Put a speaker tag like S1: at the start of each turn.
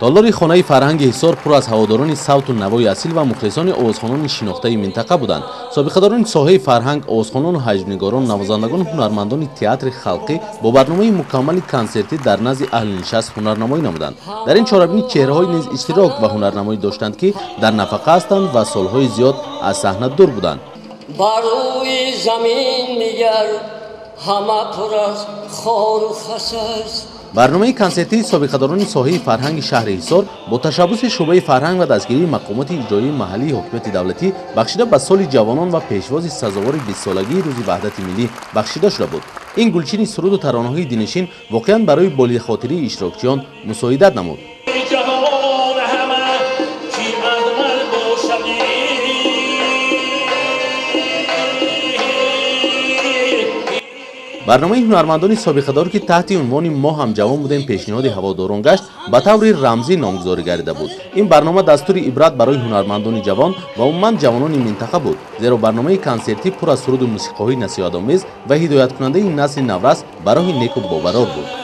S1: Толори хонаи фарҳанги Ҳисор пур аз ҳаводорони савту навои асил ва мухлисони овозхонони шинохтаи минтақа буданд. Собиқадорони соҳаи фарҳанг, овозхонону ҳаҷвнигорон, навозандагону ҳунармандони театри халқӣ бо барномаи мукаммали консертӣ дар назди аҳли нишаст ҳунарнамоӣ намуданд. Дар ин чорабинӣ чеҳраҳое низ иштирок ва ҳунарнамоӣ доштанд, ки дар нафақа ҳастанд ва солҳои зиёд аз саҳна дур буданд.
S2: Бар рӯи замин нигар ҳама пур аз хору хас аст.
S1: Барномаи консертии собиқадорони соҳаи фарҳанги шаҳри Ҳисор бо ташаббуси шӯъбаи фарҳанг ва дастгирии мақомоти иҷроии маҳаллии ҳокимияти давлатӣ бахшида ба соли ҷавонон ва пешвози сазовори 20-солагии рӯзи ваҳдати миллӣ бахшида шуда буд. Ин гулчини суруду таронаҳои дилнишин воқеан барои болихотирии иштирокчиён мусоидат намуд. Барномаи ҳунармандони собиқадор, ки таҳти унвони «Мо ҳам ҷавон будем» пешниҳоди ҳаводорон гашт, ба таври рамзӣ номгузорӣ гардида буд. Ин барнома дастури ибрат барои ҳунармандони ҷавон ва умуман ҷавонони минтақа буд, зеро барномаи консертӣ пур аз суруду мусиқиҳои насиҳатомез ва ҳидояткунандаи насли наврас ба роҳи неку бобарор буд.